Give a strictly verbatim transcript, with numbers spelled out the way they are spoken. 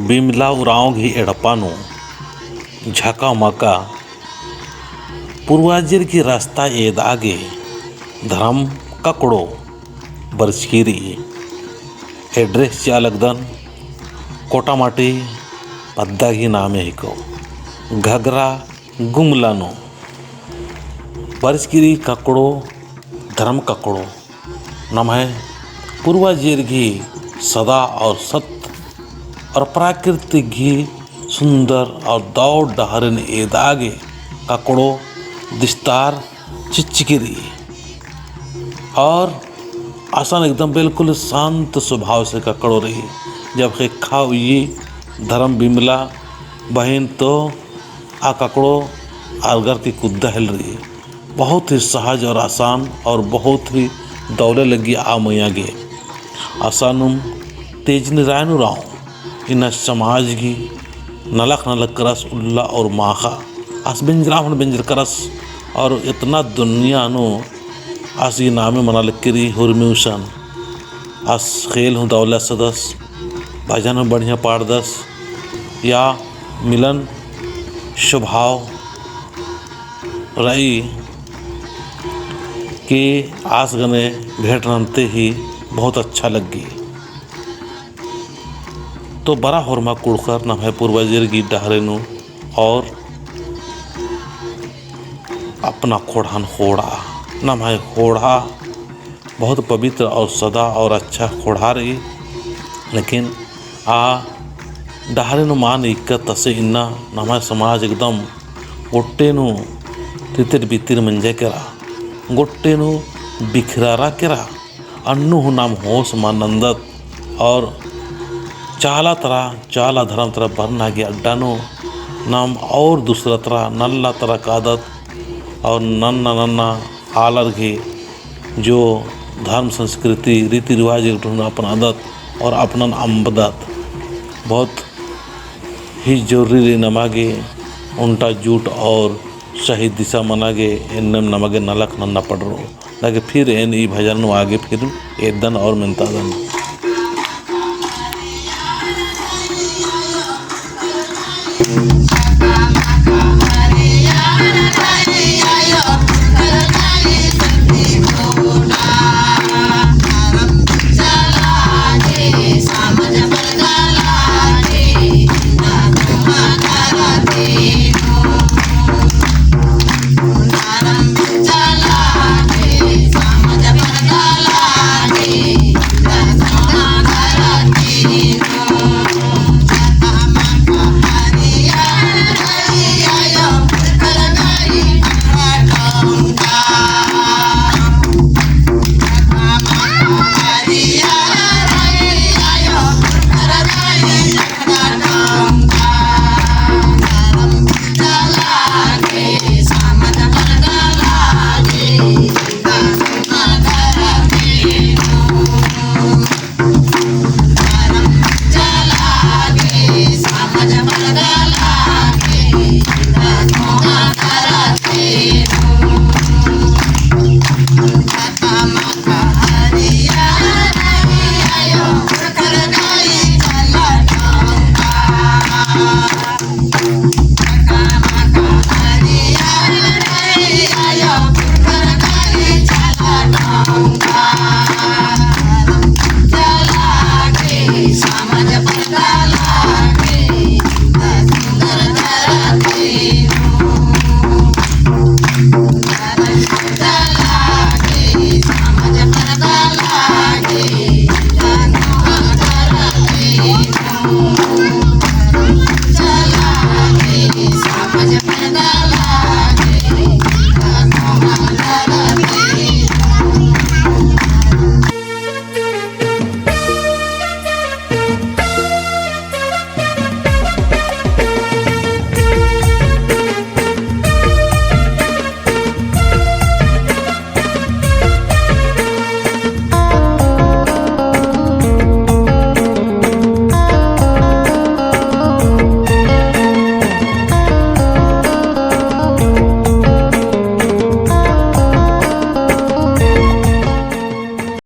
बिमला उराँव गही एड़पा नू झका मका पूर्वजर गही रस्ता एदआ गे धर्म ककड़ो बरचकी रई। Address चिआ लगदन कोटामाटी पद्दा गही नामे हिको घगरा गुमला नू बरचकी रई ककड़ो, धर्म ककड़ो। नम्है पूर्वजर गही सदा और सत और प्राकृतिक गही सुंदर और दौ डहरेन एदआ गे ककड़ो दिस्तार चिच्चकी रई। और असन एकदम बिल्कुल शांत स्वभाव से ककड़ो रई। जब ख़ेक्खा उइय्यी धर्म बिमला बहिन तो आ ककड़ो आलगर ती कुद्दा हेलरई। बहुत ही सहज और आसान और बहुत ही दौले लग्गी आ मइय्याँ गे। असानुम तेजनी रायन उराँव इन्ना समाज गही नलख नलख करस उल्ला और माख़ा। आस बेंजरा हूँ बेंजर करस और एतना दुनिया नू आस गही नामे मना लग्गी रई हुरमी उसन। आस ख़ेल हूँ दौले असदस, भजन हूँ बढ़िया पाड़दस, या मिलन स्वभाव रई कि आस गने भेंट नन्ते ही बहुत अच्छा लग्गी। तो बरा होरमा कुँड़ुख़र नम्है पूर्वजर गही डहरे नू और अपना ख़ोंड़हान ख़ोंड़आ। नम्है ख़ोंड़हा बहुत पवित्र और सदा और अच्छा ख़ोंड़हा रई। लेकिन आ डहरे नू मान इक्कत तसे इन्ना नम्है समाज एकदम गोट्टे नू तितिर बितिर मंजा केरा, गोट्टे नू बिखरारा केरा। अन्नु हूँ नाम होश मा नन्दत और चाला तरा, चाला धर्म तरा बरना गे अड्डा नू नाम और दूसरा तरा, नल्ला तरा कादत और नन्ना नन्ना आलर गे जो धर्म संस्कृति रीति रिवाज एक ठो अपनादत और अपनन अम्बदत। बहुत ही जरूरी रई नमा गे उन्टा जुट और सही दिशा मना गे एन्नेम नमा गे नलख नन्ना पड़रो। ताकि फिर एन ई भजन नू आगे फिर एदन और मेन्तादन।